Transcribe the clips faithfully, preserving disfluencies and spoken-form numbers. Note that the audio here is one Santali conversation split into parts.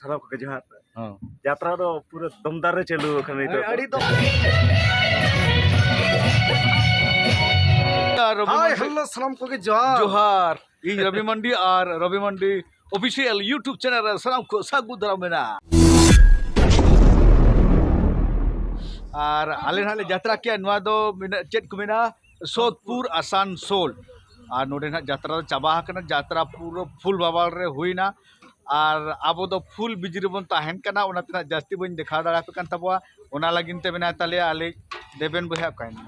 ᱥᱟᱱᱟᱢ ᱠᱚᱜᱮ ᱡᱚᱦᱟᱨ᱾ ᱦᱚᱸ᱾ ᱡᱟᱛᱨᱟ ᱫᱚ ᱯᱩᱨᱟᱹ ᱫᱚᱢᱫᱟᱨ ᱨᱮ ᱪᱟᱹᱞᱩ ᱟᱠᱟᱱᱟ ᱱᱤᱛᱚᱜ ᱫᱚ᱾ ᱟᱹᱰᱤ ᱫᱚᱢ᱾ ᱟᱨ ᱨᱚᱵᱤ ᱦᱟᱭ ᱢᱟᱱᱰᱤ, ᱦᱮᱞᱳ, ᱥᱟᱱᱟᱢ ᱠᱚᱜᱮ ᱡᱚᱦᱟᱨ᱾ ᱡᱚᱦᱟᱨ᱾ ᱤᱧ ᱨᱚᱵᱤ ᱢᱟᱱᱰᱤ ᱟᱨ ᱨᱚᱵᱤ ᱢᱟᱱᱰᱤ ᱚᱯᱷᱤᱥᱤᱭᱟᱞ YouTube ᱪᱮᱱᱮᱞ ᱨᱮ ᱥᱟᱱᱟᱢ ᱠᱚ ᱥᱟᱹᱜᱩᱱ ᱫᱟᱨᱟᱢ ᱢᱮᱱᱟᱜᱼᱟ᱾ ᱟᱨ ᱟᱞᱮ ᱱᱟᱦᱟᱜ ᱞᱮ ᱡᱟᱛᱨᱟ ᱠᱮᱜᱼᱟ, ᱱᱚᱣᱟ ᱫᱚ ᱢᱮᱱᱟ-, ᱪᱮᱫ ᱠᱚ ᱢᱮᱱᱟ, ᱥᱳᱫᱷᱯᱩᱨ ᱟᱥᱟᱱᱥᱳᱞ᱾ ᱟᱨ ᱱᱚᱰᱮ ᱱᱟᱦᱟᱜ ᱡᱟᱛᱨᱟ ᱫᱚ ᱪᱟᱵᱟ ᱟᱠᱟᱱᱟ, ᱡᱟᱛᱨᱟ ᱯᱩᱨᱟᱹ ᱯᱷᱩᱞ ᱵᱟᱵᱟᱞ ᱨᱮ ᱦᱩᱭᱱᱟ᱾ ᱟᱨ ᱟᱵᱚ ᱫᱚ ᱯᱷᱩᱞ ᱵᱤᱡᱤ ᱨᱮᱵᱚᱱ ᱛᱟᱦᱮᱱ ᱠᱟᱱᱟ, ᱚᱱᱟᱛᱮ ᱱᱟᱦᱟᱜ ᱡᱟᱹᱥᱛᱤ ᱵᱟᱹᱧ ᱫᱮᱠᱷᱟᱣ ᱫᱟᱲᱮ ᱟᱯᱮ ᱠᱟᱱ ᱛᱟᱵᱚᱣᱟ᱾ ᱚᱱᱟ ᱞᱟᱹᱜᱤᱫ ᱛᱮ ᱢᱮᱱᱟᱭ ᱛᱟᱞᱮᱭᱟ ᱟᱞᱮ ᱫᱮᱵᱮᱱ ᱵᱚᱭᱦᱟ᱾ ᱚᱠᱟᱭᱮᱱᱟ?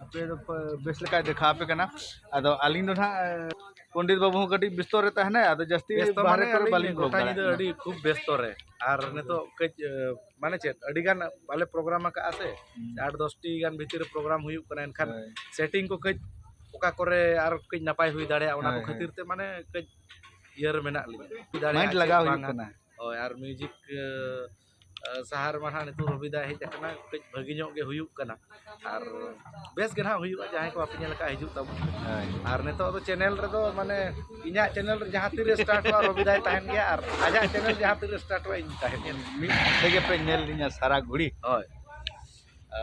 ᱟᱯᱮ ᱫᱚ ᱯᱮ-, ᱵᱮᱥ ᱞᱮᱠᱟᱭ ᱫᱮᱠᱷᱟᱣ ᱟᱯᱮ ᱠᱟᱱᱟ᱾ ᱟᱫᱚ ᱟᱹᱞᱤᱧ ᱫᱚ ᱱᱟᱦᱟᱜ, ᱮ, ᱯᱚᱱᱰᱤᱛ ᱵᱟᱹᱵᱩ ᱦᱚᱸ ᱠᱟᱹᱴᱤᱡ ᱵᱮᱥᱛᱚ ᱨᱮ ᱛᱟᱦᱮᱱᱟᱭ, ᱟᱫᱚ ᱡᱟᱹᱥᱛᱤ ᱵᱮᱥᱛᱚ ᱵᱟᱦᱨᱮ ᱢᱟᱱᱮ ᱠᱚᱨᱮ ᱟᱹᱞᱤᱧ ᱵᱟᱹᱞᱤᱧ ᱵᱷᱞᱚᱜ ᱜᱚᱴᱟ ᱧᱤᱫᱟᱹ ᱫᱟᱲᱮᱭᱟᱜ ᱠᱟᱱᱟ᱾ ᱟᱹᱰᱤ ᱠᱷᱩᱵ ᱵᱮᱥᱛᱚ ᱨᱮ᱾ ᱟᱨ ᱱᱤᱛᱚᱜ ᱠᱟᱹᱡ, ᱮ, ᱢᱟᱱᱮ ᱪᱮᱫ, ᱟᱹᱰᱤ ᱜᱟᱱ ᱵᱟᱞᱮ ᱯᱨᱳᱜᱨᱟᱢ ᱟᱠᱟᱫᱼᱟ ᱥᱮ, ᱦᱩᱸ᱾ ᱟᱴ ᱫᱚᱥᱴᱤ ᱜᱟᱱ ᱵᱷᱤᱛᱤᱨ ᱨᱮ ᱯᱨᱳᱜᱨᱟᱢ ᱦᱩᱭᱩᱜ ᱠᱟᱱᱟ, ᱮᱱᱠᱷᱟᱱ ᱦᱳᱭ᱾ ᱥᱮᱴᱤᱝ ᱠᱚ ᱠᱟᱹᱡ ᱚᱠᱟ ᱠᱚᱨᱮ ᱟᱨ ᱠᱟᱹᱡ ᱱᱟᱯᱟᱭ ᱦᱩᱭ ᱫᱟᱲᱮᱭᱟᱜᱼᱟ, ᱚᱱᱟ ᱠᱚ ᱦᱳᱭ, ᱦᱳᱭ᱾ ᱠᱷᱟᱹᱛᱤᱨ ᱛᱮ ᱢᱟᱱᱮ ᱠᱟᱹᱡ ᱤᱭᱟᱹ ᱨᱮ ᱢᱮᱱᱟᱜ ᱞᱤᱧᱟ᱾ ᱦᱩᱭ ᱫᱟᱲᱮᱭᱟᱜᱼᱟ ᱢᱟᱭᱤᱱᱰ ᱪᱮᱫ ᱞᱟᱜᱟᱣ ᱦᱩᱭᱩᱜ ᱵᱟᱝᱟ᱾ ᱠᱟᱱᱟ᱾ ᱦᱳᱭ, ᱟᱨ ᱢᱤᱣᱡᱤᱠ, ᱮ, ᱮ, ᱥᱟᱦᱟᱨ ᱢᱟ ᱱᱟᱦᱟᱜ ᱱᱤᱛᱚᱜ ᱨᱚᱵᱤ ᱫᱟᱭ ᱦᱮᱡ ᱟᱠᱟᱱᱟ, ᱠᱟᱹᱡ ᱵᱷᱟᱹᱜᱤ ᱧᱚᱜ ᱜᱮ ᱦᱩᱭᱩᱜ ᱠᱟᱱᱟ᱾ ᱟᱨ ᱵᱮᱥ ᱜᱮ ᱱᱟᱦᱟᱜ ᱦᱩᱭᱩᱜᱼᱟ, ᱡᱟᱦᱟᱸᱭ ᱠᱚ ᱵᱟᱯᱮ ᱧᱮᱞ ᱟᱠᱟᱫ, ᱦᱤᱡᱩᱜ ᱛᱟᱵᱚᱱ᱾ ᱦᱳᱭ᱾ ᱟᱨ ᱱᱤᱛᱚᱜ ᱫᱚ ᱪᱮᱱᱮᱞ ᱨᱮᱫᱚ, ᱢᱟᱱᱮ, ᱤᱧᱟᱹᱜ ᱪᱮᱱᱮᱞ ᱨᱮ ᱡᱟᱦᱟᱸ ᱛᱤᱨᱮ ᱥᱴᱟᱨᱴᱚᱜᱼᱟ, ᱨᱚᱵᱤ ᱫᱟᱭ ᱛᱟᱦᱮᱱ ᱜᱮᱭᱟ, ᱟᱨ ᱟᱡᱟᱜ ᱪᱮᱱᱮᱞ ᱡᱟᱦᱟᱸ ᱛᱤᱨᱮ ᱥᱴᱟᱨᱴᱚᱜᱼᱟ, ᱤᱧ ᱛᱟᱦᱮᱱ ᱜᱮᱭᱟ᱾ ᱢᱤᱫ ᱛᱮᱜᱮ ᱯᱮ ᱧᱮᱞ ᱞᱤᱧᱟ ᱥᱟᱨᱟ ᱜᱷᱩᱲᱤ᱾ ᱦᱳᱭ᱾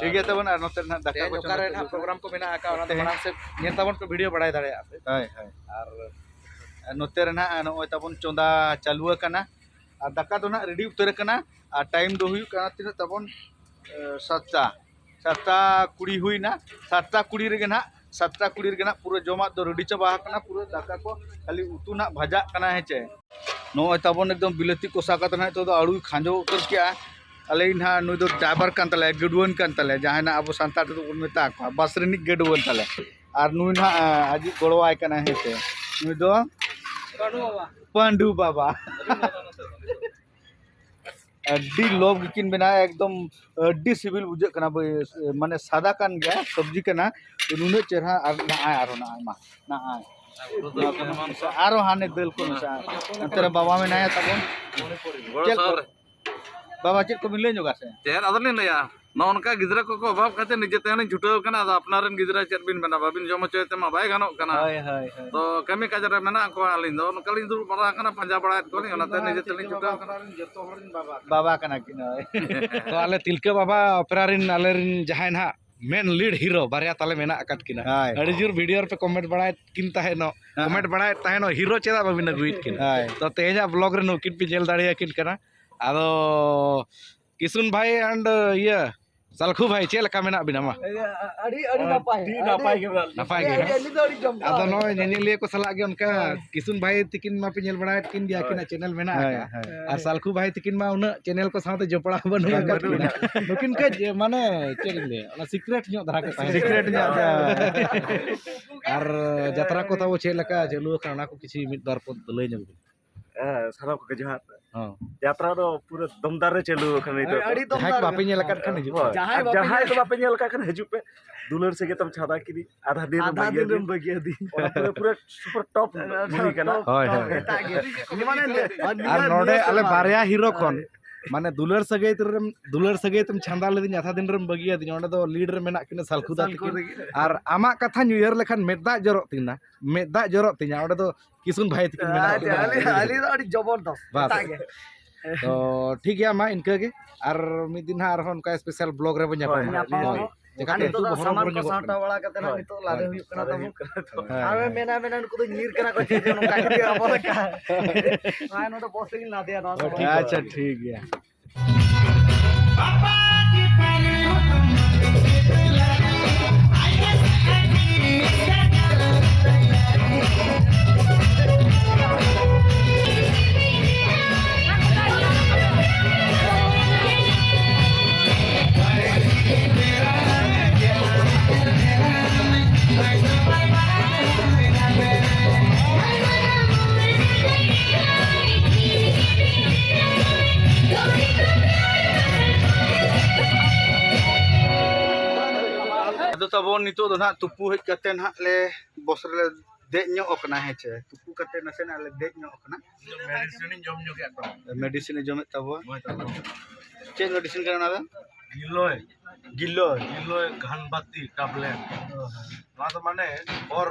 ᱴᱷᱤᱠ ᱜᱮᱭᱟ ᱛᱟᱵᱚᱱ, ᱟᱨ ᱱᱚᱛᱮ ᱨᱮᱱᱟᱜ ᱫᱟᱠᱟ ᱛᱮᱦᱮᱧ ᱠᱚ ᱚᱠᱟᱨᱮ ᱪᱚᱸᱫᱟ ᱱᱟᱦᱟᱜ ᱪᱟᱹᱞᱩ ᱯᱨᱳᱜᱨᱟᱢ ᱠᱚ ᱢᱮᱱᱟᱜ ᱟᱠᱟᱫ, ᱚᱱᱟ ᱫᱚ ᱛᱮᱦᱮᱧ ᱢᱟᱲᱟᱝ ᱥᱮᱫ ᱧᱮᱞ ᱛᱟᱵᱚᱱ ᱯᱮ, ᱵᱷᱤᱰᱤᱭᱳ ᱵᱟᱲᱟᱭ ᱫᱟᱲᱮᱭᱟᱜᱼᱟ ᱯᱮ᱾ ᱦᱳᱭ, ᱦᱳᱭ᱾ ᱟᱨ ᱟᱨ ᱱᱚᱛᱮ ᱨᱮ ᱱᱟᱦᱟᱜ ᱱᱚᱜᱼᱚᱭ ᱛᱟᱵᱚᱱ ᱪᱚᱸᱫᱟ ᱪᱟᱹᱞᱩ ᱟᱠᱟᱱᱟ, ᱟᱨ ᱫᱟᱠᱟ ᱫᱚ ᱱᱟᱦᱟᱜ ᱨᱮᱰᱤ ᱩᱛᱟᱹᱨ ᱟᱠᱟᱱᱟ, ᱟᱨ ᱴᱟᱭᱤᱢ ᱫᱚ ᱦᱩᱭᱩᱜ ᱠᱟᱱᱟ ᱛᱤᱱᱟᱹᱜ ᱛᱟᱵᱚᱱ, ᱮ, ᱥᱟᱛᱴᱟ, ᱥᱟᱛᱴᱟ ᱠᱩᱲᱤ ᱦᱩᱭᱱᱟ᱾ ᱥᱟᱛᱴᱟ ᱠᱩᱲᱤ ᱨᱮᱜᱮ ᱱᱟᱦᱟᱜ, ᱥᱟᱛᱴᱟ ᱠᱩᱲᱤ ᱨᱮᱜᱮ ᱱᱟᱦᱟᱜ ᱯᱩᱨᱟᱹ ᱡᱚᱢᱟᱜ ᱫᱚ ᱨᱮᱰᱤ ᱪᱟᱵᱟ ᱟᱠᱟᱱᱟ, ᱯᱩᱨᱟᱹ ᱫᱟᱠᱟ ᱠᱚ, ᱠᱷᱟᱹᱞᱤ ᱩᱛᱩ ᱱᱟᱦᱟᱜ ᱵᱷᱟᱡᱟᱜ ᱠᱟᱱᱟ, ᱦᱮᱸ ᱪᱮ᱾ ᱱᱚᱜᱼᱚᱭ ᱛᱟᱵᱚᱱ ᱮᱠᱫᱚᱢ ᱵᱤᱞᱟᱹᱛᱤ ᱠᱚᱥᱟ ᱠᱟᱛᱮ ᱱᱟᱦᱟᱜ ᱱᱤᱛᱚᱜ ᱫᱚ ᱟᱹᱞᱩᱭ ᱠᱷᱟᱸᱡᱚ ᱩᱛᱟᱹᱨ ᱠᱮᱜᱼᱟ᱾ ᱟᱞᱮ ᱱᱟᱦᱟᱜ ᱱᱩᱭ ᱫᱚ ᱰᱨᱟᱭᱵᱷᱟᱨ ᱠᱟᱱ ᱛᱟᱞᱮᱭᱟ, ᱜᱟᱹᱰᱩᱣᱟᱹᱱ ᱠᱟᱱ ᱛᱟᱞᱮᱭᱟ, ᱡᱟᱦᱟᱸᱭ ᱱᱟᱦᱟᱜ ᱟᱵᱚ ᱥᱟᱱᱛᱟᱲ ᱛᱮᱫᱚ ᱵᱚᱱ ᱢᱮᱛᱟ ᱠᱚᱣᱟ ᱵᱟᱥ ᱨᱤᱱᱤᱡ ᱜᱟᱹᱰᱩᱣᱟᱹᱱ ᱛᱟᱞᱮ᱾ ᱟᱨ ᱱᱩᱭ ᱱᱟᱦᱟᱜ, ᱮ, ᱟᱡᱤᱡ ᱜᱚᱲᱚᱣᱟᱭ ᱠᱟᱱᱟ, ᱦᱮᱸ ᱪᱮ᱾ ᱱᱩᱭ ᱫᱚ ᱯᱟᱹᱰᱩ ᱵᱟᱵᱟ᱾ ᱟᱹᱰᱤ ᱞᱚᱵᱽ ᱜᱮᱠᱤᱱ ᱵᱮᱱᱟᱣᱟ, ᱮᱠᱫᱚᱢ ᱟᱹᱰᱤ ᱥᱤᱵᱤᱞ ᱵᱩᱡᱷᱟᱹᱜ ᱠᱟᱱᱟ᱾ ᱵᱟᱹᱭ-, ᱢᱟᱱᱮ ᱥᱟᱫᱟ ᱠᱟᱱ ᱜᱮᱭᱟ, ᱥᱚᱵᱽᱡᱤ ᱠᱟᱱᱟ, ᱱᱩᱱᱟᱹᱜ ᱪᱮᱦᱨᱟ᱾ ᱟᱨ ᱱᱟᱜᱼᱟᱭ ᱟᱨᱦᱚᱸ ᱱᱟᱜᱼᱟᱭ ᱢᱟ, ᱱᱟᱜᱼᱟᱭ᱾ ᱟᱨᱦᱚᱸ ᱦᱟᱱᱮ ᱫᱟᱹᱞ ᱠᱚ ᱢᱮᱥᱟᱜᱼᱟ᱾ ᱚᱱᱛᱮ ᱨᱮ ᱵᱟᱵᱟ ᱢᱮᱱᱟᱭᱟ ᱛᱟᱵᱚᱱ᱾ ᱜᱚᱲᱚ ᱪᱮᱫ ᱠᱚ? ᱥᱚᱦᱚᱨ ᱨᱮ᱾ ᱵᱟᱵᱟ, ᱪᱮᱫ ᱠᱚᱵᱤᱱ ᱞᱟᱹᱭ ᱧᱚᱜᱟ ᱥᱮ? ᱪᱮᱫ ᱟᱫᱚᱞᱤᱧ ᱞᱟᱹᱭᱟ? ᱱᱚᱜᱼᱚ ᱱᱚᱝᱠᱟ ᱜᱤᱫᱽᱨᱟᱹ ᱠᱚᱠᱚ ᱚᱵᱷᱟᱵ ᱠᱷᱟᱹᱛᱤᱨ ᱱᱤᱡᱮ ᱛᱮᱦᱚᱸ ᱞᱤᱧ ᱪᱷᱩᱴᱟᱹᱣ ᱠᱟᱱᱟ᱾ ᱟᱫᱚ ᱟᱯᱱᱟᱨ ᱨᱮᱱ ᱜᱤᱫᱽᱨᱟᱹ ᱪᱮᱫ ᱵᱤᱱ ᱢᱮᱱᱟ, ᱵᱟᱵᱤᱱ ᱡᱚᱢ ᱦᱚᱪᱚᱭ ᱛᱮᱢᱟ ᱵᱟᱭ ᱜᱟᱱᱚᱜ ᱠᱟᱱᱟ᱾ ᱦᱳᱭ, ᱦᱳᱭ, ᱦᱳᱭ᱾ ᱛᱚ ᱠᱟᱹᱢᱤ ᱠᱟᱡᱽ ᱨᱮ ᱢᱮᱱᱟᱜ ᱠᱚᱣᱟ, ᱟᱹᱞᱤᱧ ᱫᱚ ᱱᱚᱝᱠᱟ ᱞᱤᱧ ᱫᱩᱲᱩᱵ ᱵᱟᱲᱟ ᱟᱠᱟᱱᱟ, ᱯᱟᱸᱡᱟ ᱵᱟᱲᱟᱭᱮᱫ ᱠᱚᱣᱟᱞᱤᱧ, ᱚᱱᱟᱛᱮ ᱱᱤᱡᱮ ᱛᱮᱞᱤᱧ ᱪᱷᱩᱴᱟᱹᱣ ᱠᱟᱱᱟ᱾ ᱵᱟᱵᱟ ᱠᱟᱱᱟ ᱠᱤᱱ, ᱦᱳᱭ᱾ ᱛᱚ ᱟᱞᱮ ᱛᱤᱞᱠᱟᱹ ᱵᱟᱵᱟ ᱚᱯᱮᱨᱟ ᱨᱮᱱ ᱟᱞᱮ ᱨᱮᱱ ᱡᱟᱦᱟᱸᱭ ᱱᱟᱦᱟᱜ ᱢᱮᱱ ᱞᱤᱰ ᱦᱤᱨᱳ ᱵᱟᱨᱭᱟ ᱛᱟᱞᱮ ᱢᱮᱱᱟᱜ ᱟᱠᱟᱫ ᱠᱤᱱᱟ᱾ ᱦᱳᱭ᱾ ᱟᱹᱰᱤ ᱡᱳᱨ ᱵᱷᱤᱰᱤᱭᱳ ᱨᱮᱯᱮ ᱠᱚᱢᱮᱱᱴ ᱵᱟᱲᱟᱭᱮᱫ ᱠᱤᱱ ᱛᱟᱦᱮᱸᱱᱚᱜ, ᱦᱮᱸ᱾ ᱠᱚᱢᱮᱱᱴ ᱵᱟᱲᱟᱭᱮᱫ ᱛᱟᱦᱮᱸᱱᱚᱜ, ᱦᱤᱨᱳ ᱪᱮᱫᱟᱜ ᱵᱟᱵᱤᱱ ᱟᱹᱜᱩᱭᱮᱫ ᱠᱤᱱ? ᱦᱳᱭ᱾ ᱛᱚ ᱛᱮᱦᱮᱧᱟᱜ ᱵᱞᱚᱜ ᱨᱮ ᱱᱩᱠᱤᱱ ᱯᱮ ᱧᱮᱞ ᱫᱟᱲᱮᱭᱟᱠᱤᱱ ᱠᱟᱱᱟ᱾ ᱟᱫᱚ ᱠᱤᱥᱩᱱ ᱵᱷᱟᱭ and ᱤᱭᱟᱹ ᱥᱟᱞᱠᱷᱩ ᱵᱷᱟᱭ, ᱪᱮᱫ ᱞᱮᱠᱟ ᱢᱮᱱᱟᱜ ᱵᱤᱱᱟ ᱢᱟ? ᱟᱹᱰᱤ, ᱟᱹᱰᱤ ᱱᱟᱯᱟᱭ᱾ ᱟᱹᱰᱤ ᱱᱟᱯᱟᱭ ᱜᱮ ᱢᱮᱱᱟᱜ ᱞᱤᱧᱟ᱾ ᱱᱟᱯᱟᱭ ᱜᱮ ᱟᱹᱞᱤᱧ, ᱦᱮᱸ? ᱟᱹᱞᱤᱧ ᱫᱚ ᱟᱹᱰᱤ ᱡᱚᱢᱠᱟᱣ᱾ ᱟᱫᱚ ᱱᱚᱜᱼᱚᱭ ᱧᱮᱧᱮᱞᱤᱭᱟᱹ ᱠᱚ ᱥᱟᱞᱟᱜ ᱜᱮ ᱚᱱᱠᱟ ᱦᱳᱭ᱾ ᱠᱤᱥᱩᱱ ᱵᱷᱟᱭ ᱛᱤᱠᱤᱱ ᱢᱟᱯᱮ ᱧᱮᱞ ᱵᱟᱲᱟᱭᱮᱫ ᱠᱤᱱ ᱜᱮᱭᱟ, ᱦᱳᱭ᱾ ᱟᱹᱠᱤᱱᱟᱜ ᱪᱮᱱᱮᱞ ᱢᱮᱱᱟᱜ ᱦᱳᱭ, ᱟᱠᱟᱫ᱾ ᱦᱳᱭ᱾ ᱟᱨ ᱥᱟᱞᱠᱷᱩ ᱵᱷᱟᱭ ᱛᱤᱠᱤᱱ ᱢᱟ ᱩᱱᱟᱹᱜ ᱪᱮᱱᱮᱞ ᱠᱚ ᱥᱟᱶᱛᱮ ᱡᱚᱯᱲᱟᱣ ᱵᱟᱹᱱᱩᱜ ᱟᱠᱟᱫ ᱠᱤᱱᱟ᱾ ᱱᱩᱠᱤᱱ ᱠᱟᱹᱡ ᱢᱟᱱᱮ ᱪᱮᱫ ᱤᱧ ᱞᱟᱹᱭᱟ, ᱚᱱᱟ ᱥᱤᱠᱨᱮᱴ ᱧᱚᱜ ᱫᱷᱟᱨᱟ ᱠᱚ ᱛᱟᱦᱮᱸ ᱥᱤᱠᱨᱮᱴ ᱧᱚᱜ ᱫᱷᱟᱨᱟ᱾ ᱟᱨ ᱡᱟᱛᱨᱟ ᱠᱚ ᱛᱟᱵᱚ ᱪᱮᱫ ᱞᱮᱠᱟ ᱪᱟᱹᱞᱩ ᱟᱠᱟᱱᱟ, ᱚᱱᱟ ᱠᱚ ᱠᱤᱪᱷᱩ ᱢᱤᱫ ᱵᱟᱨ ᱯᱚᱫ ᱞᱟᱹᱭ ᱧᱚᱜ ᱵᱤᱱ᱾ ᱦᱮᱸ, ᱥᱟᱱᱟᱢ ᱠᱚᱜᱮ ᱡᱚᱦᱟᱨ᱾ ᱦᱚᱸ᱾ ᱡᱟᱛᱨᱟ ᱫᱚ ᱯᱩᱨᱟᱹ ᱫᱚᱢᱫᱟᱨ ᱨᱮ ᱪᱟᱹᱞᱩ ᱟᱠᱟᱱᱟ ᱱᱤᱛᱚᱜ ᱫᱚ᱾ ᱟᱹᱰᱤ ᱡᱟᱦᱟᱸᱭ ᱠᱚ ᱫᱚᱢᱫᱟᱨ ᱵᱟᱯᱮ ᱜᱮ᱾ ᱧᱮᱞ ᱟᱠᱟᱫ ᱠᱷᱟᱱ ᱦᱤᱡᱩᱜ ᱯᱮ᱾ ᱦᱳᱭ᱾ ᱡᱟᱦᱟᱸᱭ ᱟᱨ ᱵᱟᱯᱮ ᱡᱟᱦᱟᱸᱭ ᱧᱮᱞ ᱠᱚ ᱵᱟᱯᱮ ᱧᱮᱞ ᱟᱠᱟᱫ ᱠᱷᱟᱱ ᱦᱤᱡᱩᱜ ᱯᱮ᱾ ᱫᱩᱞᱟᱹᱲ ᱥᱮ ᱜᱮᱛᱟᱢ ᱪᱷᱟᱫᱟ ᱠᱤᱫᱤᱧ, ᱟᱫᱷᱟ ᱫᱤᱱ ᱨᱮᱢ ᱟᱫᱷᱟ ᱵᱟᱹᱜᱤᱭᱟᱹᱫᱤᱧ᱾ ᱫᱤᱱ ᱨᱮᱢ ᱵᱟᱹᱜᱤᱭᱟᱹᱫᱤᱧ᱾ ᱚᱱᱟ ᱯᱩᱨᱟᱹ, ᱯᱩᱨᱟᱹ ᱴᱚᱯ ᱦᱳᱭ, ᱦᱳᱭ᱾ ᱢᱩᱵᱷᱤ ᱠᱟᱱᱟ᱾ ᱦᱳᱭ, ᱦᱳᱭ᱾ ᱮᱴᱟᱜ ᱜᱮ᱾ ᱢᱟᱱᱮ, ᱟᱨ ᱱᱤᱭᱟᱹ, ᱱᱚᱰᱮ ᱱᱤᱭᱟᱹ ᱟᱞᱮ ᱥᱮᱨᱢᱟ ᱵᱟᱨᱭᱟ ᱦᱤᱨᱳ ᱠᱷᱚᱱ, ᱦᱳᱭ᱾ ᱢᱟᱱᱮ, ᱫᱩᱞᱟᱹᱲ ᱥᱟᱹᱜᱟᱹᱭ ᱨᱮᱢ, ᱫᱩᱞᱟᱹᱲ ᱥᱟᱹᱜᱟᱹᱭ ᱛᱮᱢ ᱪᱷᱟᱸᱫᱟ ᱞᱮᱫᱤᱧ, ᱟᱫᱷᱟ ᱫᱤᱱ ᱨᱮᱢ ᱵᱟᱹᱜᱤᱭᱟᱹᱫᱤᱧ᱾ ᱚᱸᱰᱮ ᱫᱚ ᱞᱤᱰ ᱨᱮ ᱢᱮᱱᱟᱜ ᱠᱤᱱᱟ ᱥᱟᱞᱠᱷᱩᱫᱟ ᱥᱟᱞᱠᱷᱩ ᱛᱤᱠᱤᱱ᱾ ᱛᱤᱠᱤᱱ᱾ ᱟᱨ ᱟᱢᱟᱜ ᱠᱟᱛᱷᱟ ᱧ ᱩᱭᱦᱟᱹᱨ ᱞᱮᱠᱷᱟᱱ ᱢᱮᱫ ᱫᱟᱜ ᱡᱚᱨᱚᱜ ᱛᱤᱧᱟ, ᱢᱮᱫ ᱫᱟᱜ ᱡᱚᱨᱚᱜ ᱛᱤᱧᱟ᱾ ᱚᱸᱰᱮ ᱫᱚ ᱠᱤᱥᱩᱱ ᱵᱷᱟᱭ ᱛᱤᱠᱤᱱ ᱢᱮᱱᱟᱜ ᱟᱪᱪᱷᱟ, ᱠᱤᱱᱟ᱾ ᱟᱹᱞᱤᱧ, ᱟᱹᱞᱤᱧ ᱫᱚ ᱟᱹᱰᱤ ᱡᱚᱵᱚᱨᱫᱚᱥ᱾ ᱵᱟᱥ᱾ ᱮᱴᱟᱜ ᱜᱮ᱾ ᱛᱚ, ᱴᱷᱤᱠ ᱜᱮᱭᱟ, ᱢᱟ ᱤᱱᱠᱟᱹ ᱜᱮ᱾ ᱟᱨ ᱢᱤᱫ ᱫᱤᱱ ᱦᱟᱸᱜ ᱟᱨᱦᱚᱸ ᱚᱱᱠᱟ ᱥᱯᱮᱥᱟᱞ ᱵᱞᱚᱜ ᱨᱮᱵᱚᱱ ᱦᱳᱭ, ᱧᱟᱯᱟᱢᱟ᱾ ᱦᱳᱭ᱾ ᱧᱟᱯᱟᱢ ᱦᱳᱭ᱾ ᱟᱵᱚᱱ᱾ ᱪᱮᱠᱟᱛᱮ ᱟᱨ ᱱᱤᱛᱚᱜ ᱩᱱᱠᱩ ᱫᱚ ᱦᱚᱨᱚ ᱥᱟᱢᱟᱱ ᱵᱚᱨᱚ ᱠᱚ ᱧᱚᱜᱚᱜ ᱥᱟᱢᱴᱟᱣ ᱠᱟᱱᱟ᱾ ᱵᱟᱲᱟ ᱠᱟᱛᱮ ᱱᱟᱜ ᱦᱳᱭ᱾ ᱱᱤᱛᱚᱜ ᱞᱟᱫᱮ ᱦᱳᱭ᱾ ᱦᱩᱭᱩᱜ ᱠᱟᱱᱟ ᱦᱳᱭ, ᱛᱟᱵᱚᱱ᱾ ᱦᱩᱭᱩᱜ ᱠᱟᱱᱟ ᱛᱚ᱾ ᱦᱳᱭ᱾ ᱟᱨ ᱢᱮᱱᱟ, ᱢᱮᱱᱟ ᱱᱩᱠᱩ ᱫᱚ ᱧᱤᱨ ᱠᱟᱱᱟ ᱠᱚ ᱪᱮᱫ ᱪᱚ ᱱᱚᱝᱠᱟ ᱠᱟᱛᱮ ᱟᱵᱚ ᱞᱮᱠᱟ᱾ ᱱᱚᱜᱼᱚᱭ ᱱᱚᱰᱮ ᱵᱚᱥ ᱨᱮᱜᱤᱧ ᱞᱟᱫᱮᱭᱟ ᱱᱚᱣᱟ ᱦᱳᱭ, ᱥᱟᱢᱟᱱ᱾ ᱴᱷᱤᱠ ᱟᱪᱪᱷᱟ, ᱴᱷᱤᱠ ᱜᱮᱭᱟ᱾ ᱟᱫᱚ ᱛᱟᱵᱚᱱ ᱱᱤᱛᱚᱜ ᱫᱚ ᱱᱟᱦᱟᱜ ᱛᱩᱯᱩ ᱦᱮᱡ ᱠᱟᱛᱮ ᱱᱟᱦᱟᱜ ᱞᱮ ᱵᱚᱥ ᱨᱮᱞᱮ ᱫᱮᱡ ᱧᱚᱜ ᱟᱠᱟᱱᱟ, ᱦᱮᱸ ᱪᱮ? ᱛᱩᱯᱩ ᱠᱟᱛᱮ ᱱᱟᱥᱮᱱᱟᱜ ᱞᱮ ᱫᱮᱡ ᱧᱚᱜ ᱟᱠᱟᱱᱟ᱾ ᱢᱮᱰᱤᱥᱤᱱ ᱤᱧ ᱡᱚᱢ ᱧᱚᱜ ᱠᱮᱫ ᱛᱚ᱾ ᱢᱮᱰᱤᱥᱤᱱ ᱮ ᱡᱚᱢᱮᱫ ᱛᱟᱵᱚᱣᱟ᱾ ᱦᱳᱭ ᱛᱚ᱾ ᱪᱮᱫ ᱢᱮᱰᱤᱥᱤᱱ ᱠᱟᱱᱟ ᱚᱱᱟ ᱫᱚ? ᱜᱤᱞᱚᱭ, ᱜᱤᱞᱚᱭ, ᱜᱤᱞᱚᱭ ᱜᱷᱟᱱᱵᱟᱛᱤ ᱴᱟᱵᱞᱮᱴ᱾ ᱚ, ᱦᱮᱸ᱾ ᱱᱚᱣᱟ ᱫᱚ ᱢᱟᱱᱮ for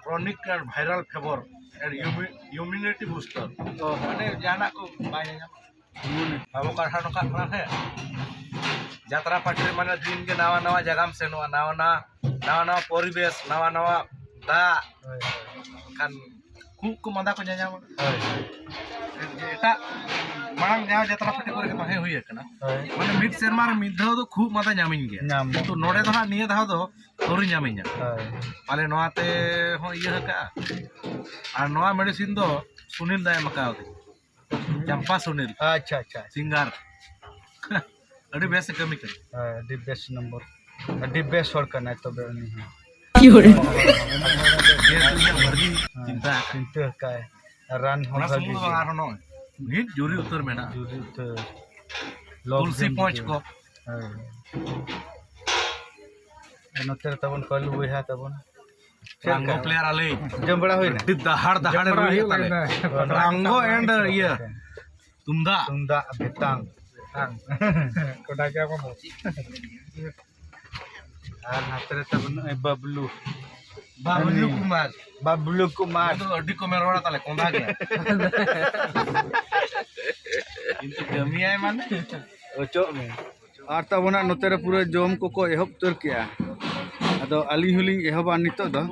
chronic and viral fever and immunity booster. ᱚ, ᱦᱮᱸ᱾ ᱢᱟᱱᱮ ᱡᱟᱦᱟᱱᱟᱜ ᱠᱚ ᱵᱟᱭ ᱧᱟᱧᱟᱢᱟ᱾ ᱵᱟᱵᱚ ᱠᱟᱛᱷᱟ ᱱᱚᱝᱠᱟᱜ ᱠᱟᱱᱟ ᱥᱮ, ᱡᱟᱛᱨᱟ ᱯᱟᱨᱴᱤ ᱨᱮ ᱢᱟᱱᱮ ᱫᱤᱱ ᱜᱮ ᱱᱟᱣᱟ ᱱᱟᱣᱟ ᱡᱟᱭᱜᱟᱢ ᱥᱮᱱᱚᱜᱼᱟ, ᱱᱟᱣᱟ ᱱᱟᱣᱟ, ᱱᱟᱣᱟ ᱱᱟᱣᱟ ᱯᱚᱨᱤᱵᱮᱥ, ᱱᱟᱣᱟ ᱱᱟᱣᱟ ᱫᱟᱜ᱾ ᱦᱳᱭ, ᱦᱳᱭ᱾ ᱠᱷᱟᱱ ᱠᱷᱩᱜ ᱠᱚ ᱢᱟᱸᱫᱟ ᱠᱚ ᱧᱟᱧᱟᱢᱟ᱾ ᱦᱳᱭ, ᱦᱳᱭ᱾ ᱮᱴᱟᱜ ᱢᱟᱲᱟᱝ ᱡᱟᱦᱟᱸ ᱡᱟᱛᱨᱟ ᱯᱟᱨᱴᱤ ᱠᱚᱨᱮ ᱜᱮ ᱛᱟᱦᱮᱸ ᱦᱩᱭ ᱟᱠᱟᱱᱟ᱾ ᱦᱳᱭ᱾ ᱢᱟᱱᱮ ᱢᱤᱫ ᱥᱮᱨᱢᱟ ᱨᱮ ᱢᱤᱫ ᱫᱷᱟᱣ ᱫᱚ ᱠᱷᱩᱜ ᱢᱟᱸᱫᱟ ᱧᱟᱢᱤᱧ ᱜᱮᱭᱟ᱾ ᱧᱟᱢ᱾ ᱠᱤᱱᱛᱩ ᱱᱚᱰᱮ ᱫᱚ ᱦᱟᱸᱜ ᱱᱤᱭᱟᱹ ᱫᱷᱟᱣ ᱫᱚ ᱟᱹᱣᱨᱤ ᱧᱟᱢᱤᱧᱟ᱾ ᱦᱳᱭ᱾ ᱯᱟᱞᱮ ᱱᱚᱣᱟ ᱛᱮ ᱦᱚᱸ ᱤᱭᱟᱹ ᱟᱠᱟᱜᱼᱟ᱾ ᱟᱨ ᱱᱚᱣᱟ ᱢᱮᱰᱤᱥᱤᱱ ᱫᱚ ᱥᱩᱱᱤᱞ ᱫᱟᱭ ᱮᱢ ᱟᱠᱟᱣ ᱫᱤᱧᱟ᱾ ᱪᱟᱢᱯᱟ ᱥᱩᱱᱤᱞ᱾ ᱟᱪᱪᱷᱟ, ᱟᱪᱪᱷᱟ, ᱟᱪᱪᱷᱟ᱾ ᱥᱤᱝᱜᱟᱨ᱾ ᱟᱹᱰᱤ ᱵᱮᱥ ᱮ ᱠᱟᱹᱢᱤ ᱠᱟᱱᱟ᱾ ᱦᱮᱸ, ᱟᱹᱰᱤ ᱵᱮᱥ ᱱᱚᱢᱵᱚᱨ, ᱟᱹᱰᱤ ᱵᱮᱥ ᱦᱚᱲ ᱠᱟᱱᱟᱭ ᱛᱚᱵᱮ ᱩᱱᱤ ᱦᱚᱸ᱾ ᱡᱮᱦᱮᱛᱩ ᱤᱧᱟᱹᱜ ᱢᱟᱹᱨᱜᱤ ᱦᱮᱸ, ᱪᱤᱱᱛᱟᱹ ᱟᱠᱟᱫ᱾ ᱪᱤᱱᱛᱟᱹ ᱟᱠᱟᱫ᱾ ᱨᱟᱱ ᱦᱚᱸ ᱚᱱᱟ ᱵᱷᱟᱹᱜᱤ ᱥᱩᱢᱩᱝ ᱫᱚ ᱵᱟᱝ, ᱜᱮ᱾ ᱟᱨᱦᱚᱸ ᱱᱚᱜᱼᱚᱭ ᱱᱤᱛ ᱡᱩᱨᱤ ᱩᱛᱟᱹᱨ ᱢᱮᱱᱟᱜᱼᱟ᱾ ᱡᱩᱨᱤ ᱩᱛᱟᱹᱨ᱾ ᱞᱚᱵᱽ ᱛᱩᱞᱥᱤ ᱡᱚᱢ ᱯᱚᱸᱪ ᱡᱩᱫᱤ᱾ ᱠᱚ᱾ ᱦᱮᱸ᱾ ᱟᱨ ᱱᱚᱛᱮ ᱨᱮ ᱛᱟᱵᱚᱱ ᱠᱟᱹᱞᱩ ᱵᱚᱭᱦᱟ ᱛᱟᱵᱚᱱ᱾ ᱪᱮᱫ ᱨᱟᱝᱜᱚ ᱞᱮᱠᱟ? ᱯᱞᱮᱭᱟᱨ ᱟᱞᱮ᱾ ᱡᱚᱢ ᱵᱟᱲᱟ ᱦᱩᱭᱱᱟ? ᱟᱹᱰᱤ ᱫᱟᱦᱟᱲ ᱡᱚᱢ ᱫᱟᱦᱟᱲ ᱵᱟᱲᱟ ᱨᱩᱭ ᱦᱩᱭᱩᱜ ᱛᱟᱞᱮ᱾ ᱞᱟᱹᱜᱤᱫ᱾ ᱨᱟᱝᱜᱚ ᱮᱱᱰ ᱤᱭᱟᱹ᱾ ᱛᱩᱢᱫᱟᱜ᱾ ᱛᱩᱢᱫᱟᱜ, ᱵᱷᱮᱛᱟᱝ᱾ ᱵᱷᱮᱛᱟᱝ᱾ ᱠᱚᱰᱟ ᱜᱮ ᱵᱟᱹᱱᱩᱜ᱾ ᱟᱨ ᱱᱟᱛᱮ ᱨᱮ ᱛᱟᱵᱚᱱ ᱱᱚᱜᱼᱚᱭ ᱵᱟᱵᱞᱩ᱾ ᱵᱟᱵᱞᱩ ᱩᱱᱤ ᱠᱩᱢᱟᱨ᱾ ᱵᱟᱵᱞᱩ ᱠᱩᱢᱟᱨ᱾ ᱩᱱᱤ ᱫᱚ ᱟᱹᱰᱤ ᱠᱚᱢᱮ ᱨᱚᱲᱟ ᱛᱟᱞᱮ, ᱠᱚᱸᱫᱷᱟ ᱜᱮᱭᱟ᱾ ᱠᱤᱱᱛᱩ ᱠᱟᱹᱢᱤᱭᱟᱭ ᱢᱟᱱᱮ᱾ ᱚᱪᱚᱜ ᱢᱮ᱾ ᱟᱨ ᱛᱟᱵᱚᱱᱟ ᱱᱚᱛᱮ ᱨᱮ ᱯᱩᱨᱟᱹ ᱡᱚᱢ ᱠᱚᱠᱚ ᱮᱦᱚᱵ ᱩᱛᱟᱹᱨ ᱠᱮᱜᱼᱟ᱾ ᱟᱫᱚ ᱟᱹᱞᱤᱧ ᱦᱚᱸᱞᱤᱧ ᱮᱦᱚᱵᱟ ᱱᱤᱛᱚᱜ ᱫᱚ᱾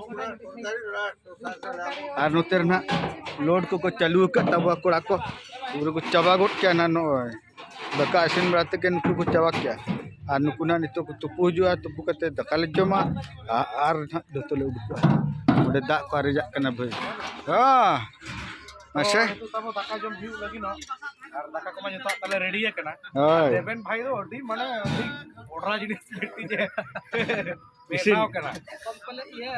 ᱟᱨ ᱱᱚᱛᱮ ᱨᱮ ᱱᱟᱦᱟᱜ ᱞᱳᱰ ᱠᱚᱠᱚ ᱪᱟᱹᱞᱩ ᱟᱠᱟᱫ ᱛᱟᱵᱚᱣᱟ ᱠᱚᱲᱟ ᱠᱚ᱾ ᱯᱩᱨᱟᱹ ᱠᱚ ᱪᱟᱵᱟ ᱜᱚᱫ ᱠᱮᱜᱼᱟ ᱱᱟᱦᱟᱜ ᱱᱚᱜᱼᱚᱭ᱾ ᱫᱟᱠᱟ ᱤᱥᱤᱱ ᱵᱟᱲᱟ ᱛᱮᱜᱮ ᱱᱩᱠᱩ ᱠᱚ ᱪᱟᱵᱟ ᱠᱮᱜᱼᱟ᱾ ᱟᱨ ᱱᱩᱠᱩ ᱱᱟᱦᱟᱜ ᱱᱤᱛᱚᱜ ᱠᱚ ᱛᱩᱯᱩ ᱦᱤᱡᱩᱜᱼᱟ, ᱛᱩᱯᱩ ᱠᱟᱛᱮ ᱫᱟᱠᱟ ᱞᱮ ᱡᱚᱢᱟ᱾ ᱟ-, ᱟᱨ ᱱᱟᱦᱟᱜ ᱡᱚᱛᱚ ᱞᱮ ᱩᱰᱩᱠᱚᱜᱼᱟ᱾ ᱚᱸᱰᱮ ᱫᱟᱜ ᱠᱚ ᱟᱨᱮᱡᱟᱜ ᱠᱟᱱᱟ ᱵᱷᱟᱹᱭ᱾ ᱦᱮᱸ᱾ ᱢᱟᱥᱮ᱾ ᱱᱤᱛᱚᱜ ᱛᱟᱵᱚ ᱫᱟᱠᱟ ᱡᱚᱢ ᱦᱩᱭᱩᱜ ᱞᱟᱹᱜᱤᱫ ᱱᱚᱜ᱾ ᱟᱨ ᱫᱟᱠᱟ ᱠᱚᱢᱟ ᱡᱚᱛᱚᱣᱟᱜ ᱛᱟᱞᱮ ᱨᱮᱰᱤ ᱟᱠᱟᱱᱟ᱾ ᱦᱳᱭ᱾ ᱨᱮᱵᱮᱱ ᱵᱷᱟᱭ ᱫᱚ ᱟᱹᱰᱤ ᱢᱟᱱᱮ ᱟᱹᱰᱤ ᱚᱰᱨᱟ ᱡᱤᱱᱤᱥ ᱢᱤᱫᱴᱤᱡ ᱮ ᱤᱥᱤᱱ᱾ ᱵᱮᱱᱟᱣ ᱠᱟᱱᱟ᱾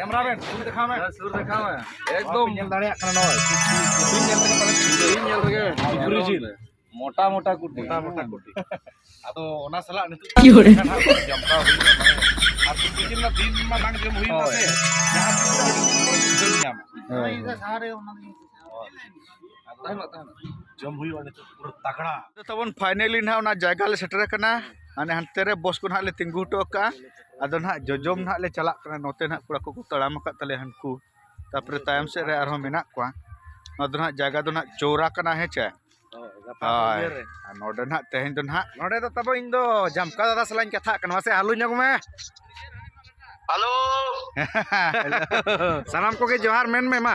ᱠᱮᱢᱨᱟᱢᱮᱱ, ᱥᱩᱨ ᱫᱮᱠᱷᱟᱣ ᱢᱮ᱾ ᱦᱮᱸ, ᱥᱩᱨ ᱫᱮᱠᱷᱟᱣ ᱢᱮ᱾ ᱮᱠᱫᱚᱢ᱾ ᱧᱮᱞ ᱫᱟᱲᱮᱭᱟᱜ ᱠᱟᱱᱟ ᱱᱚᱜᱼᱚᱭ᱾ ᱥᱩᱠᱨᱤ ᱧᱮᱞ ᱨᱮᱜᱮ ᱯᱟᱞᱮ ᱥᱩᱠᱨᱤ ᱡᱤᱞ᱾ ᱢᱚᱴᱟ ᱢᱚᱴᱟ ᱠᱩᱴᱤ᱾ ᱢᱚᱴᱟ ᱢᱚᱴᱟ ᱠᱩᱴᱤ᱾ ᱟᱫᱚ ᱚᱱᱟ ᱥᱟᱞᱟᱜ ᱱᱤᱛᱚᱜ ᱠᱤ ᱦᱚᱲ? ᱡᱚᱢ ᱠᱟᱜ ᱦᱩᱭᱩᱜᱼᱟ, ᱢᱟᱱᱮ, ᱟᱨ ᱥᱩᱠᱨᱤ ᱡᱤᱞ ᱨᱮᱱᱟᱜ ᱫᱤᱱ ᱢᱟ ᱵᱟᱝ ᱡᱚᱢ ᱦᱩᱭᱩᱜᱼᱟ ᱥᱮ᱾ ᱦᱳᱭ᱾ ᱡᱟᱦᱟᱸ ᱛᱤᱥ ᱨᱮ ᱟᱹᱰᱤ ᱫᱤᱱ ᱯᱚᱨᱮ ᱵᱩᱡᱷᱟᱹᱣ ᱧᱟᱢᱟ᱾ ᱦᱳᱭ, ᱦᱳᱭ᱾ ᱡᱚᱢ ᱦᱩᱭᱩᱜᱼᱟ ᱱᱤᱛᱚᱜ ᱯᱩᱨᱟᱹ ᱛᱟᱜᱲᱟ᱾ ᱛᱟᱵᱚᱱ finally ᱱᱟᱦᱟᱜ ᱚᱱᱟ ᱡᱟᱭᱜᱟ ᱞᱮ ᱥᱮᱴᱮᱨ ᱟᱠᱟᱱᱟ᱾ ᱦᱟᱱᱮ ᱦᱟᱱᱛᱮ ᱨᱮ ᱵᱚᱥ ᱠᱚ ᱱᱟᱦᱟᱜ ᱞᱮ ᱛᱤᱸᱜᱩ ᱦᱚᱴᱚ ᱠᱟᱜᱼᱟ᱾ ᱟᱫᱚ ᱱᱟᱦᱟᱜ ᱡᱚᱡᱚᱢ ᱱᱟᱦᱟᱜ ᱞᱮ ᱪᱟᱞᱟᱜ ᱠᱟᱱᱟ᱾ ᱱᱚᱛᱮ ᱱᱟᱦᱟᱜ ᱠᱚᱲᱟ ᱠᱚᱠᱚ ᱛᱟᱲᱟᱢ ᱟᱠᱟᱫ ᱛᱟᱞᱮᱭᱟ ᱦᱟᱱᱠᱩ᱾ ᱛᱟᱯᱚᱨᱮ ᱛᱟᱭᱚᱢ ᱥᱮᱫ ᱨᱮ ᱟᱨᱦᱚᱸ ᱢᱮᱱᱟᱜ ᱠᱚᱣᱟ᱾ ᱱᱚᱣᱟ ᱫᱚ ᱱᱟᱦᱟᱜ ᱡᱟᱭᱜᱟ ᱫᱚ ᱱᱟᱦᱟᱜ ᱪᱳᱨᱟ ᱠᱟᱱᱟ, ᱦᱮᱸ ᱪᱮ? ᱦᱳᱭ᱾ ᱟᱨ ᱱᱚᱰᱮ ᱱᱟᱦᱟᱜ ᱛᱮᱦᱮᱧ ᱫᱚ ᱱᱟᱦᱟᱜ ᱱᱚᱰᱮ ᱫᱚ ᱛᱟᱵᱚ ᱤᱧ ᱫᱚ ᱡᱟᱢᱠᱟ ᱫᱟᱫᱟ ᱥᱟᱞᱟᱜ ᱤᱧ ᱠᱟᱛᱷᱟᱜ ᱠᱟᱱᱟ᱾ ᱢᱟᱥᱮ ᱦᱟᱞᱚ ᱧᱚᱜ ᱢᱮ᱾ ᱦᱮᱞᱳ᱾ ᱥᱟᱱᱟᱢ ᱠᱚᱜᱮ ᱡᱚᱦᱟᱨ ᱢᱮᱱ ᱢᱮ ᱢᱟ᱾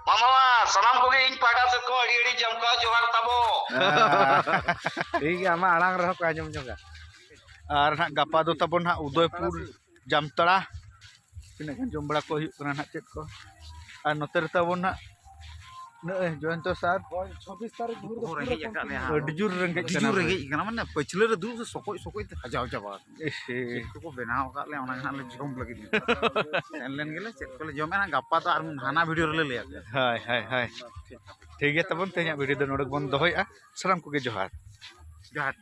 ᱢᱟᱢᱟ, ᱥᱟᱱᱟᱢ ᱠᱚᱜᱮ ᱤᱧ ᱯᱟᱦᱴᱟ ᱥᱮᱫ ᱠᱷᱚᱱ ᱟᱹᱰᱤ ᱟᱹᱰᱤ ᱡᱟᱢᱠᱟ ᱡᱚᱦᱟᱨ ᱛᱟᱵᱚ᱾ ᱴᱷᱤᱠ ᱜᱮᱭᱟ, ᱟᱢᱟᱜ ᱟᱲᱟᱝ ᱨᱮᱦᱚᱸ ᱠᱚ ᱟᱸᱡᱚᱢ ᱧᱚᱜᱟ᱾ ᱟᱨ ᱱᱟᱦᱟᱜ ᱜᱟᱯᱟ ᱫᱚ ᱛᱟᱵᱚᱱ ᱱᱟᱦᱟᱜ ᱩᱫᱚᱭᱯᱩᱨ ᱡᱟᱢᱛᱟᱲᱟ᱾ ᱛᱤᱱᱟᱹᱜ ᱜᱟᱱ ᱡᱚᱢ ᱵᱟᱲᱟ ᱠᱚ ᱦᱩᱭᱩᱜ ᱠᱟᱱᱟ ᱱᱟᱦᱟᱜ ᱪᱮᱫ ᱠᱚ᱾ ᱟᱨ ᱱᱚᱛᱮ ᱨᱮ ᱛᱟᱵᱚᱱ ᱱᱟᱦᱟᱜ ᱱᱚᱜᱼᱚᱭ ᱡᱚᱭᱚᱱᱛᱚ ᱥᱟᱨ᱾ ᱪᱷᱚᱵᱵᱤᱥ ᱛᱟᱹᱨᱤᱠᱷ ᱵᱷᱳᱨ ᱫᱚ ᱵᱚᱦᱚᱜ ᱨᱮᱸᱜᱮᱡ ᱟᱠᱟᱫ ᱞᱮᱭᱟ᱾ ᱟᱹᱰᱤ ᱡᱳᱨ ᱨᱮᱸᱜᱮᱡ ᱟᱹᱰᱤ ᱠᱟᱱᱟ᱾ ᱡᱳᱨ ᱨᱮᱸᱜᱮᱡ ᱠᱟᱱᱟ, ᱢᱟᱱᱮ ᱯᱟᱹᱪᱷᱞᱟᱹ ᱨᱮ ᱫᱩᱲᱩᱵ ᱥᱮ ᱥᱚᱠᱚᱡ ᱥᱚᱠᱚᱡ ᱛᱮ ᱦᱟᱡᱟᱣ ᱪᱟᱵᱟ ᱟᱠᱟᱱᱟ᱾ ᱮᱦᱮ᱾ ᱪᱮᱫ ᱠᱚᱠᱚ ᱵᱮᱱᱟᱣ ᱟᱠᱟᱫ ᱞᱮᱭᱟ, ᱚᱱᱟ ᱜᱮ ᱦᱟᱸᱜ ᱞᱮ ᱡᱚᱢ ᱞᱟᱹᱜᱤᱫ᱾ ᱥᱮᱱ ᱞᱮᱱ ᱜᱮᱞᱮ, ᱪᱮᱫ ᱠᱚᱞᱮ ᱡᱚᱢᱟ ᱦᱟᱸᱜ ᱜᱟᱯᱟ ᱫᱚ ᱟᱨ ᱦᱟᱱᱟ ᱵᱷᱤᱰᱤᱭᱳ ᱨᱮᱞᱮ ᱞᱟᱹᱭ ᱟᱯᱮᱭᱟ᱾ ᱦᱳᱭ, ᱦᱳᱭ, ᱦᱳᱭ᱾ ᱴᱷᱤᱠ ᱜᱮᱭᱟ, ᱛᱟᱵᱚᱱ ᱛᱮᱦᱮᱧᱟᱜ ᱵᱷᱤᱰᱤᱭᱳ ᱫᱚ ᱱᱚᱰᱮ ᱜᱮᱵᱚᱱ ᱫᱚᱦᱚᱭᱮᱫᱼᱟ᱾ ᱥᱟᱱᱟᱢ ᱠᱚᱜᱮ ᱡᱚᱦᱟᱨ᱾ ᱡᱚᱦᱟᱨ᱾